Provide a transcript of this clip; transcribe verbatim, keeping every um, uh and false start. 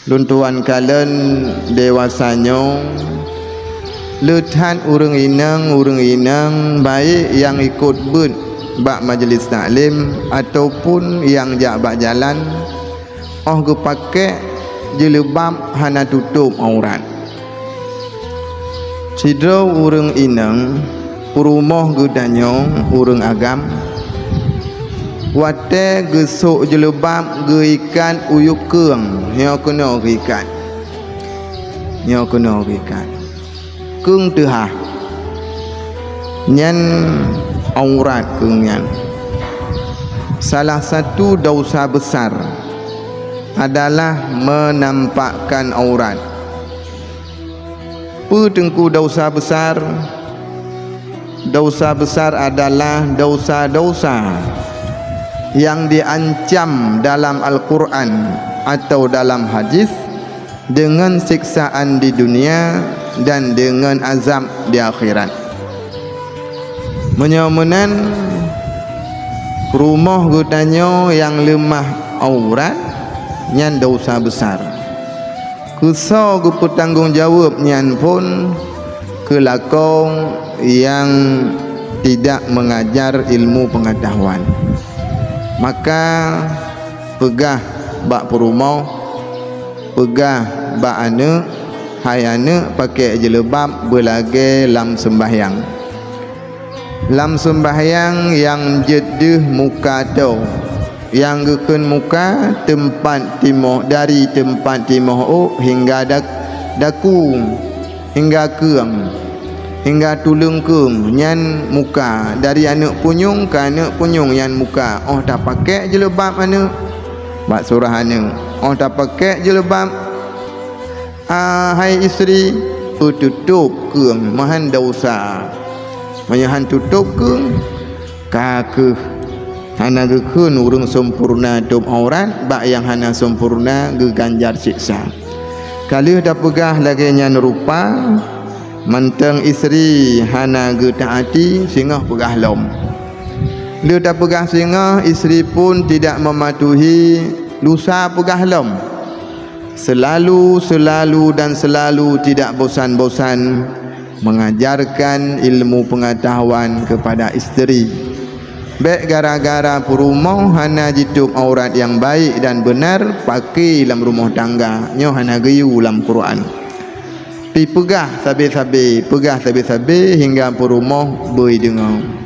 Lôn tuan kalon dewasa nyoe, le that ureuëng inong, ureuëng inong baik nyang ikot beuet bak majlis taklim ataupun nyang jak bak jalan, óh geupakék jeuleubab hana tutôb aurat. Sidroe ureuëng inong peurumoh geutanyoe ureuëng agam, watée geusok jeuleubab geuikat u yueb keueng, nyoe keunoe geuikat. Nyoe keunoe geuikat. Keueng teuhah. Nyan aurat keueng nyan. Salah satu dosa besar adalah menampakkan aurat. Peue teungku dosa besar? Dosa besar adalah dosa-dosa yang diancam dalam Al-Quran atau dalam hadis dengan siksaan di dunia dan dengan azab di akhirat. Meunyoe meunan, rumoh geutanyoe nyang leumah aurat nyan dosa besar. Keusoe geupeutanggong jaweueb nyan phon keu lakoe nyang tidak mengajar ilmu pengetahuan. Maka peugah bak peurumoh, peugah bak aneuëk, "Hai aneuëk, pakék jeuleubab beulagée lam seumbahyang." Lam seumbahyang nyang jeuet deuh muka toe, nyang geukheun muka teumpat timoh, dari teumpat timoh ôk hingga dak-, daku, hingga keueng, hingga tuleueng keueng, nyan muka. Dari aneuëk punyueng keu aneuëk punyueng nyan muka. Óh tapakék jeuleubab aneuëk, bak surah aneuëk, óh tapakék jeuleubab, "Ah, hai istri, peututôb keueng, meuhan dosa." Meunyoe han tutôb keueng, ka kheueh hana geukheun ureuëng seumpurna tôb aurat, bak nyang hana seumpurna geuganjar siksa. Ka lheueh tapeugah lagée nyan rupa, mantong istri hana geutaati, singoh peugah lom. Lheueh tapeugah singoh, istri pun tidak mematuhi, lusa peugah lom. Selalu, selalu dan selalu tidak bosan-bosan mengajarkan ilmu pengetahuan kepada isteri. Bék gara-gara peurumoh hana jitôb aurat nyang baik dan beunar paké lam rumoh tangga, nyoe hana geuyue lam Quran. Pi peugah sabe-sabe, peugah sabe-sabe hingga peurumoh beu deungoe.